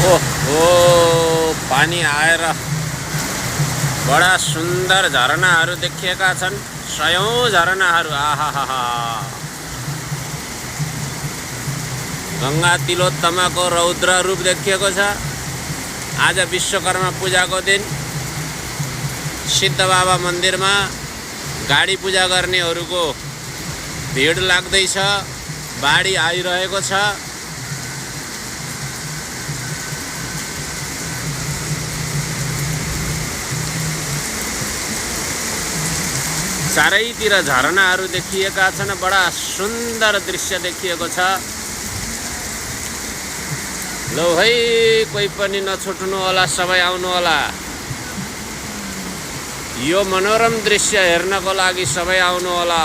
ओहो, पानी आएर बडा सुन्दर झरनाहरू देखिएका छन्। सयौं झरनाहरू। आहाहा, गंगा तिलोत्तमाको रौद्र रूप देखिएको छ। आज विश्वकर्मा पूजाको दिन सिद्ध बाबा मन्दिरमा गाडी पूजा गर्नेहरूको भिड लाग्दैछ। बाढी आइरहेको छ। चारैतिर झरनाहरू देखिएका छन्। बडा सुन्दर दृश्य देखिएको छ। लौ है, कोही पनि नछुट्नु होला, सबै आउनु होला। यो मनोरम दृश्य हेर्नको लागि सबै आउनु होला।